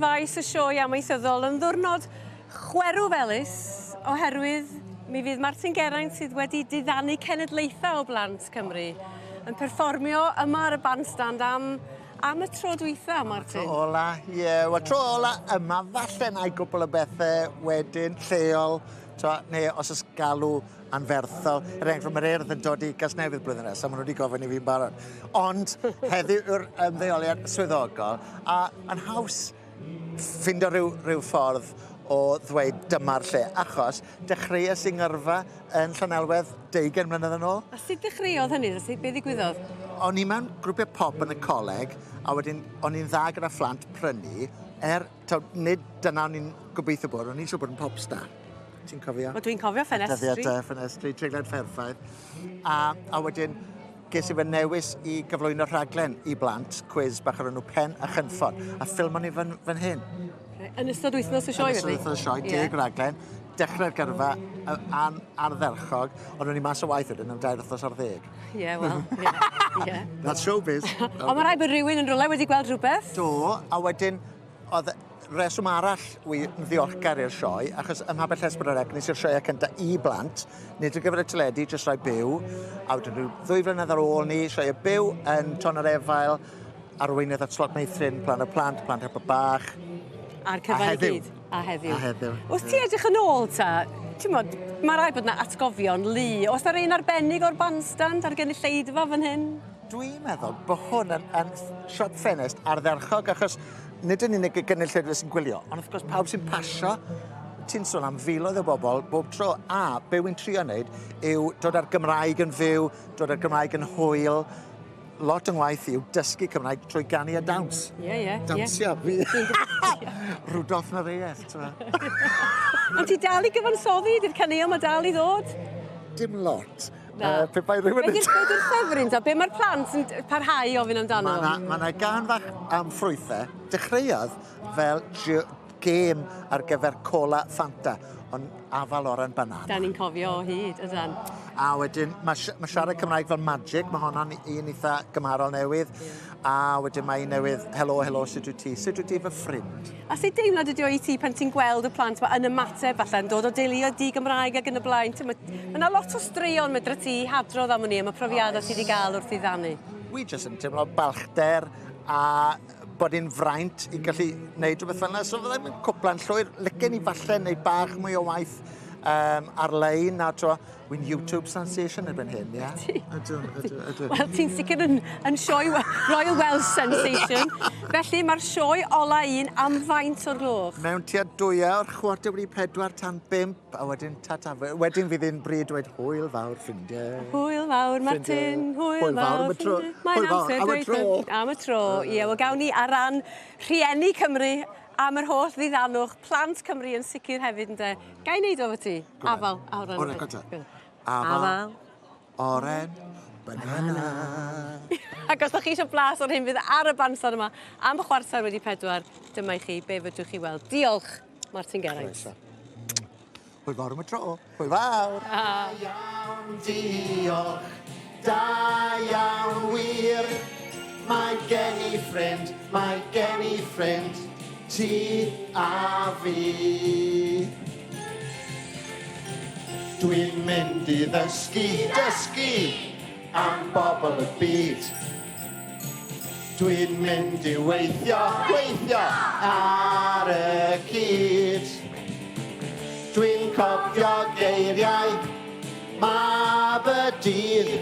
Faes y sioe amaethyddol yn ddiwrnod chwerw felys oherwydd mi fydd Martin Geraint sydd wedi diddanu cenedlaethau o blant Cymru yn perfformio yma ar y bandstand am am y tro dwytha, Martin. Tro ola, ie. Yeah, Wel, tro ola yma, falle na i gwbl o bethau wedyn, lleol, to, neu os oes galw anferthol. Er enghraifft, mae'r Urdd yn dod i Gasnewydd blwyddyn nesaf, maen nhw wedi gofyn i fi'n barod. Ond heddiw yw'r ymddeoliad swyddogol, a yn haws ffindo rhyw, rhyw ffordd o ddweud dyma'r lle, achos dechreuais i ngyrfa yn Llanelwedd deugain mlynedd yn ôl. A sut ddechreuodd hynny? Sut, be ddigwyddodd? O'n i mewn grwpiau pop yn y coleg, a wedyn o'n i'n dda gyda phlant prynu, er, taw, nid dyna o'n i'n gobeithio bod, o'n i'n eisiau bod yn popstar. Ti'n cofio? Wel, dwi'n cofio ffenestri. Dyddiadau ffenestri, treiglad perffaith. A, a wedyn, ges i fy newis i gyflwyno rhaglen i blant, cwiz bach o'r enw Pen a Chynffon, a ffilmon ni fan, fan hyn. Yn ystod wythnos y sioe, felly? Yn ystod wythnos y sioe, deg yeah. raglen, dechrau'r gyrfa an, ardderchog, ond o'n i mas o waith wedyn am dair wythnos ar ddeg. Ie, yeah, wel, ie. Yeah, yeah. That's showbiz. Ond mae rhaid bod rhywun yn rhywle wedi gweld rhywbeth. Do, a wedyn oedd reswm arall wi yn ddiolchgar i'r sioe, achos ym Mhabell S4C nes i'r sioeau cyntaf i blant, nid ar gyfer y teledu, jyst rhai byw, a wedyn rhyw ddwy flynedd ar ôl ni, sioeau byw yn Ton yr Efail, arweinydd at Slot Meithrin, Plan y Plant, Plant Hapod Bach. A'r cyfan i gyd. A heddiw. A heddiw. Wrth ti edrych yn ôl ta, ti'n modd, mae rhaid bod yna atgofion lu. Oes 'na un arbennig o'r bandstand a'r gynulleidfa fan hyn? Dwi'n meddwl bod hwn yn, yn siop ffenest ardderchog, achos nid yn unig y gynulleidfa sy'n gwylio, ond wrth gwrs pawb sy'n pasio, ti'n sôn am filoedd o bobl bob tro, a be wy'n trio wneud yw dod â'r Gymraeg yn fyw, dod â'r Gymraeg yn hwyl, lot o'n ngwaith i yw dysgu Cymraeg trwy ganu a dawns. Ie, ie. Dawnsio. Yeah. Rudolph Nureyev, ti'n Ond ti dal i gyfansoddi? Di'r caneuon 'ma dal i ddod? Dim lot. Na. Pe bai rhywun yn... Be 'di'r ffefryn ta? Be mae'r plant yn parhau i ofyn amdano? Mae 'na ma 'na gân fach am ffrwythau. Dechreuodd fel gêm ar gyfer cola Fanta, ond afal oren banana. Da ni'n cofio o hyd, ydan. A wedyn, mae ma siarad Cymraeg fel magic, mae honna'n un eitha gymharol newydd. Yeah. A wedyn mae un newydd, helo, helo, sut wyt ti? Sut wyt ti fy ffrind? A sut deimlad ydi o i ti pan ti'n gweld y plant 'ma yn ymateb falle yn dod o deuluoedd di-Gymraeg ag yn y blaen t'mo' ma' 'na lot o straeon medra ti hadrodd am wn i am y profiada ti 'di ga'l wrth ddiddanu. Wi jyst yn teimlo balchder a bod hi'n fraint i gallu neud rhywbeth fel 'na so fyddai'm yn cwpla'n llwyr licen i falle neud bach mwy o waith yym ar-lein a t'mo' Wy'n YouTube sensation erbyn hyn, ie? Ti? Ydw, ydw, ydw. Wel, ti'n sicr yn, yn sioe Royal Welsh sensation. Felly, mae'r sioe ola un am faint o'r gloch? Mewn tua dwy awr, chwarter wedi pedwar tan bump, a wedyn ta-ta. Wedyn fydd hi'n bryd dweud hwyl fawr, ffrindiau. Hwyl fawr, Martin. Hwyl, hwyl fawr, am y tro. Mae'n amser am y tro. Am y tro, ie. Wel, gawn ni ar ran rhieni Cymru am yr holl ddiddanwch, plant Cymru yn sicr hefyd, ynde. Ga i neud o efo ti? Afal, oren. Oren, gynta. Afal, oren, banana. Ac os ydych chi eisiau blas o'r hyn fydd ar y bandstand yma am chwarter wedi pedwar, dyma i chi be fedrwch chi weld. Diolch, Martin Geraint. Croeso. Hwyl fawr am y tro. Hwyl fawr. Da iawn, diolch. Da iawn wir. Mae gen i ffrind, mae gen i ffrind, ti a fi. Dwi'n mynd i ddysgu, dysgu am bobl y byd. Dwi'n mynd i weithio, gweithio ar y cyd. Dwi'n cofio geiriau mab y dydd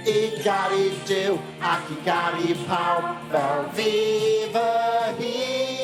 i garu Duw ac i garu pawb fel fi fy hun.